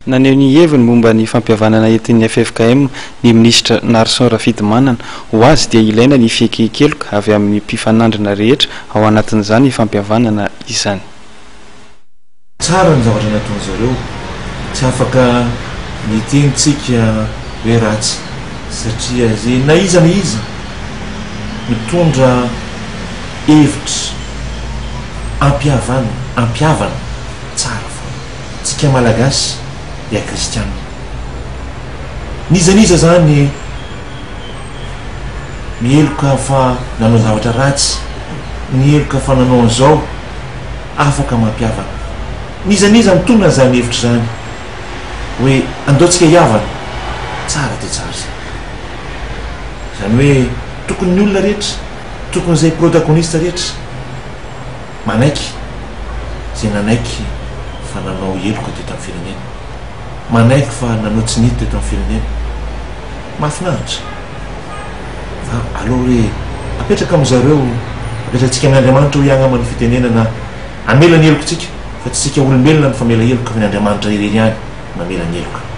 Naneho ny heviny momba ny fampihavanana entin'ny ffkm ny minisitra Narson Rafidimanana. Ho azy dia ilaina ny fieken-keloka avy amin'ny mpifanandrina rehetra ao anatin'izany fampihavanana izany. Tsara ny zavatra nataon zareo, tsy afaka niteny tsika hoe ratsy satria ze na iza na iza mitondra hevitra ampihavana ampihavana tsara foana. Tsika Malagasy dia kristianina. N'iza n'iza zany miheloka fa nanao zavatra ratsy, niheloka fa nanao an'izao, afaka mampihavana. N'iza n'iza mitondra an'izany hevitra izany hoe andao tsika hihavana, tsara dia tsara izany. Izany hoe tokony ny olona rehetra, tokony izay protagoniste rehetra, Manaiky izay nanaiky fa nanao heloka teto amin'ny firenena. Manaiky fa nanao tsy nety teto amin'ny firenena. Mahafinaritra. Fa aleo hoe apetraka amin-dry zareo, apetratsika amin'Andriamanitra hoy angamba ny fitenenana hamela ny helokintsika fa tsy isika olombelona no famela heloka fa ny Andriamanitra irery ihany mamela ny heloka.